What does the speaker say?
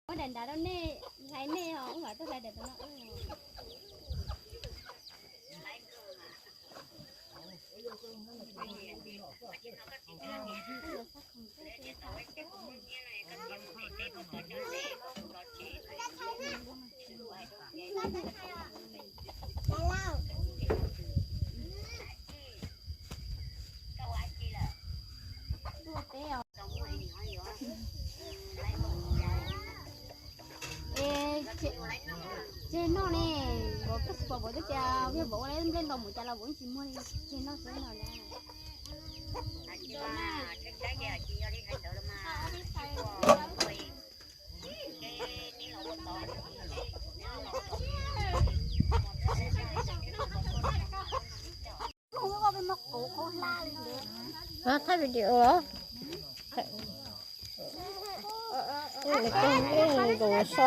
Muab daim nrad rau nej, hlais nej os, wb mam tuaj hlais daim no. Tseg noj ne, vauv koj tsis pom vauv twb tias yog vauv ua nplej ntau mus cas los vauv tsis muag li, tseg noj xwb no na. Thaij video los? Nkaus so.